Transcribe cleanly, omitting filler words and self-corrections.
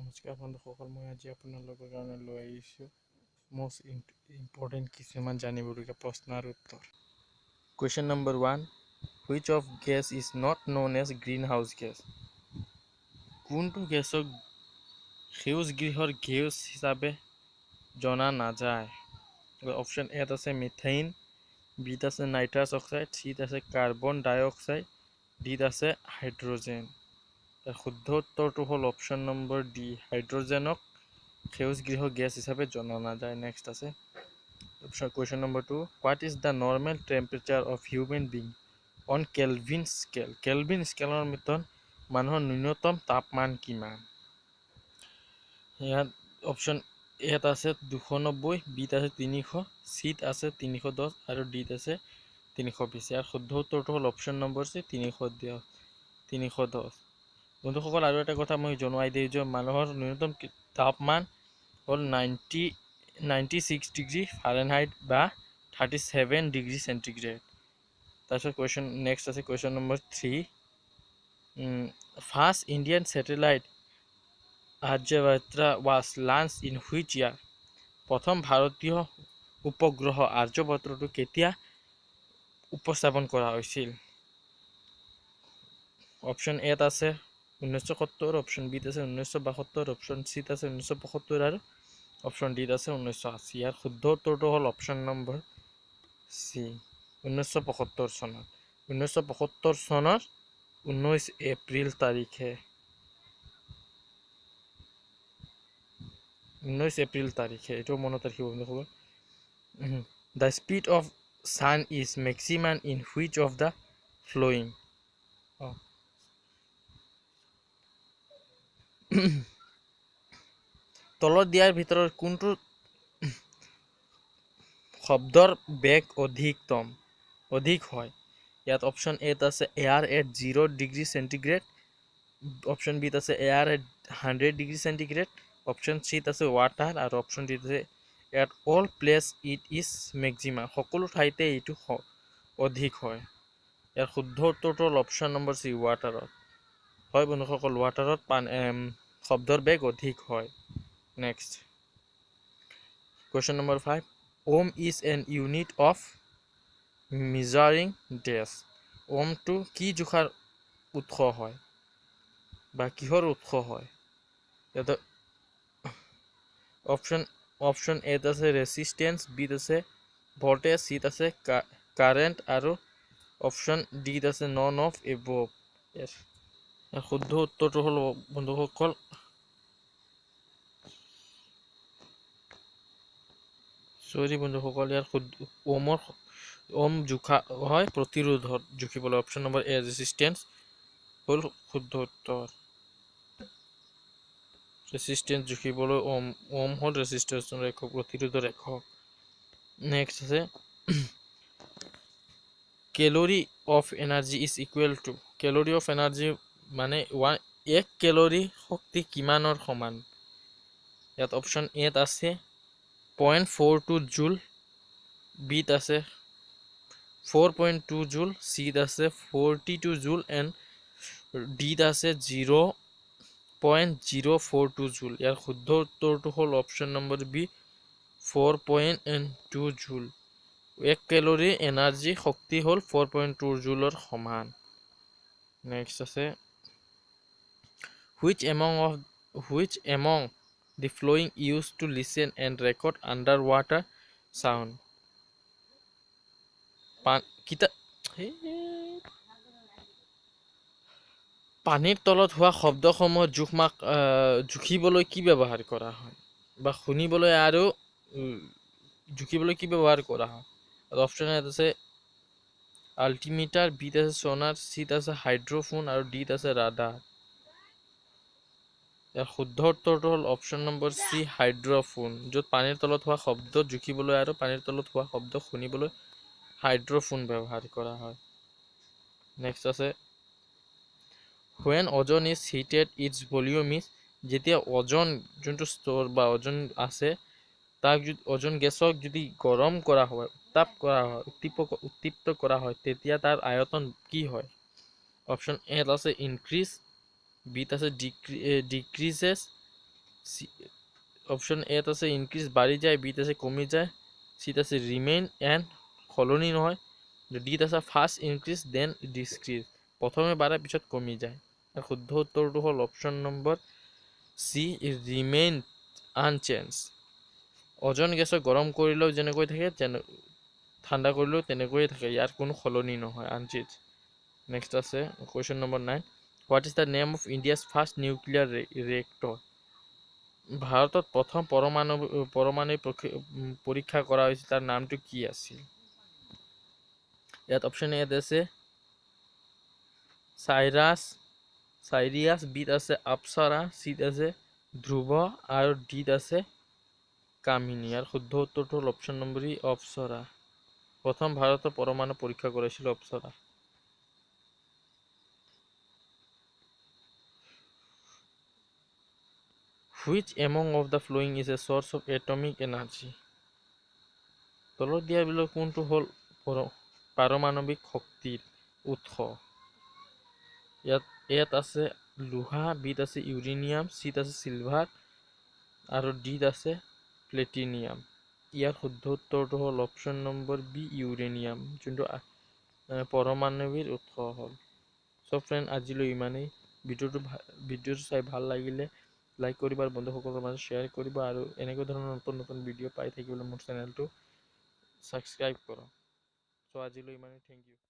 নমস্কাৰ বন্ধুসকল, মই আজি আপোনালোকৰ কাৰণে লৈ আহিছোঁ মষ্ট ইম্পৰ্টেণ্ট কিছুমান জানিবলগীয়া প্ৰশ্ন আৰু উত্তৰ। Question number 1, which of gas is not known as green house gas? কোনটো গেছক সেউজ গৃহৰ গেছ হিচাপে জনা নাযায়? অপশ্যন এত আছে মিথেইন, বিত আছে নাইট্ৰাছ অক্সাইড, চিত আছে কাৰ্বন ডাই অক্সাইড, ডিত আছে হাইড্ৰজেন। শুদ্ধ উত্তৰটো হ'ল অপশ্যন নম্বৰ ডি, হাইড্ৰজেনক সেউজ গৃহ গেছ হিচাপে জনা নাযায়। নেক্সট আছে option question number 2, what is the normal temperature of human being on Kelvin scale? Kelvin স্কেলৰ মতন মানুহৰ ন্যূনতম তাপমান কিমান? ইয়াত অপশ্যন এত আছে 290, বিত আছে 300, চিত আছে 310 আৰু ডিত আছে 320। ইয়াৰ শুদ্ধ উত্তৰটো হ'ল অপশ্যন নম্বৰ চি, 310। বন্ধুসকল, আৰু এটা কথা মই জনোৱাই দিওঁ যে মানুহৰ ন্যূনতম তাপমান হ'ল 96 ডিগ্ৰী ফাৰেনহাইট বা 37 ডিগ্ৰী চেণ্টিগ্ৰেড। তাৰপিছত কুৱেশ্যন নেক্সট আছে question number 3, first Indian satellite Aryabhata was launch in which year? প্ৰথম ভাৰতীয় উপগ্ৰহ আৰ্যভট্টটো কেতিয়া উপস্থাপন কৰা হৈছিল? অপশ্যন এত আছে 1970, অপশ্যন বিত আছে 1972, অপশ্যন চিত আছে 1975 আৰু অপশ্যন ডিত আছে 1980। ইয়াৰ শুদ্ধ উত্তৰটো হ'ল অপশ্যন নম্বৰ চি, 1975 চনত। 1975 চনৰ 19 এপ্ৰিল তাৰিখে, 19 এপ্ৰিল তাৰিখে, এইটো মনত ৰাখিব বন্ধুসকল। The speed of sound is maximum in which of the following? তলত দিয়াৰ ভিতৰত কোনটো শব্দৰ বেগ অধিক হয়? ইয়াত অপশ্যন এত আছে air at 0 degree centigrade, option বিত আছে air at 100 degree centigrade, option চিত আছে ৱাটাৰ আৰু অপশ্যন ডিত আছে at all place it is maximum, সকলো ঠাইতে এইটো অধিক হয়। ইয়াৰ শুদ্ধ উত্তৰটো হ'ল অপশ্যন নম্বৰ চি, ৱাটাৰত হয়। বন্ধুসকল, ৱাটাৰত শব্দৰ বেগ অধিক হয়। Next question number 5, ohm is an unit of measuring dash? ওমটো কি জোখাৰ উৎস হয় বা কিহৰ উৎস হয়? ইয়াতে অপশ্যন এত আছে ৰেচিষ্টেঞ্চ, বিত আছে ভল্টেজ, চিত আছে কাৰেণ্ট আৰু অপশ্যন ডিত আছে নন অফ এবভ। শুদ্ধ উত্তৰটো হ'ল বন্ধুসকল চৰি বন্ধুসকল, ইয়াৰ শুদ্ধ ওম জোখা হয় প্ৰতিৰোধত জুখিবলৈ, অপশ্যন নম্বৰ এ ৰেচিষ্টেঞ্চ হ'ল শুদ্ধ উত্তৰ। ৰেচিষ্টেঞ্চ জুখিবলৈ ওম হ'ল ৰেচিষ্টেঞ্চৰ একক, প্ৰতিৰোধৰ একক। নেক্সট আছে calorie of energy is equal to? Calorie of energy মানে 1 কেলৰি শক্তি কিমানৰ সমান? ইয়াত অপশ্যন এত আছে 0.42 জুল, বিত আছে 4.2 জুল, চিত আছে 42 জুল এণ্ড ডিত আছে 0.042 জুল। ইয়াৰ শুদ্ধ উত্তৰটো হ'ল অপশ্যন নম্বৰ বি, 4.2 জুল। 1 কেলৰি এনাৰ্জি শক্তি হ'ল 4.2 জুলৰ সমান। নেক্সট আছে which among the following use to listen and record under water sound? পানীৰ তলত হোৱা শব্দসমূহ জুখিবলৈ কি ব্যৱহাৰ কৰা হয় বা শুনিবলৈ আৰু জুখিবলৈ কি ব্যৱহাৰ কৰা হয়? অপশ্যন এত আছে আল্টিমিটাৰ, বিত আছে সোনাৰ, চিত আছে হাইড্ৰফোন আৰু ডিত আছে ৰাডাৰ। ইয়াৰ শুদ্ধ উত্তৰটো হ'ল অপশ্যন নম্বৰ চি, হাইড্ৰফোন, য'ত পানীৰ তলত হোৱা শব্দ জুখিবলৈ আৰু পানীৰ তলত হোৱা শব্দ শুনিবলৈ হাইড্ৰফোন ব্যৱহাৰ কৰা হয়। নেক্সট আছে when ozone is heated its volume is? যেতিয়া অজন যোনটো স্তৰ বা অজন আছে তাক যদি অজন গেছক যদি গৰম কৰা হয়, উত্তাপ কৰা হয়, উত্তপ্ত কৰা হয়, তেতিয়া তাৰ আয়তন কি হয়? অপশ্যন এত আছে ইনক্ৰিজ, বিত আছে ডিক্ৰিজেছ, অপশ্যন এত আছে ইনক্ৰিজ বাঢ়ি যায়, বিত আছে কমি যায়, চিত আছে ৰিমেইন এণ্ড সলনি নহয়, ডিত আছে ফাৰ্ষ্ট ইনক্ৰিজ then decrease, প্ৰথমে বাঢ়ে পিছত কমি যায়। শুদ্ধ উত্তৰটো হ'ল option number C, remain unchange. Ozone গেছক গৰম কৰিলেও যেনেকৈ থাকে তেনে ঠাণ্ডা কৰিলেও তেনেকৈয়ে থাকে, ইয়াৰ কোনো সলনি নহয়, আনচেঞ্জ। নেক্সট আছে question number 9, what is the name of India's first nuclear reactor? ভাৰতত প্ৰথম পৰমাণু পৰীক্ষা কৰা হৈছিল, তাৰ নামটো কি আছিল? ইয়াত অপশ্যন এত আছে চাইৰিয়াছ, বিত আছে আপছৰা, চিত আছে ধ্ৰুৱ আৰু ডিত আছে কামিনী। ইয়াৰ শুদ্ধ উত্তৰটো হ'ল অপশ্যন নম্বৰ ই, অপ্সৰা। প্ৰথম ভাৰতৰ পৰমাণু পৰীক্ষা কৰাইছিল Apsara. Which among of the following is a source of atomic energy? তলত দিয়াবিলাক কোনটো হ'ল পাৰমাণৱিক শক্তিৰ উৎস? ইয়াত এত আছে লোহা, বিত আছে ইউৰেনিয়াম, চিত আছে চিলভাৰ আৰু ডিত আছে প্লেটিনিয়াম। ইয়াৰ শুদ্ধ উত্তৰটো হ'ল অপশ্যন নম্বৰ বি, ইউৰেনিয়াম, যোনটো পাৰমাণৱিক উৎস হ'ল। চ' ফ্ৰেণ্ড, আজিলৈ ইমানেই। ভিডিঅ'টো চাই ভাল লাগিলে লাইক কৰিবা আৰু বন্ধুসকলৰ মাজত শ্বেয়াৰ কৰিবা আৰু এনেকুৱা ধৰণৰ নতুন নতুন ভিডিঅ' পাই থাকিবলৈ মোৰ চেনেলটো ছাবস্ক্ৰাইব কৰক। চ' আজিলৈ ইমানেই, thank U.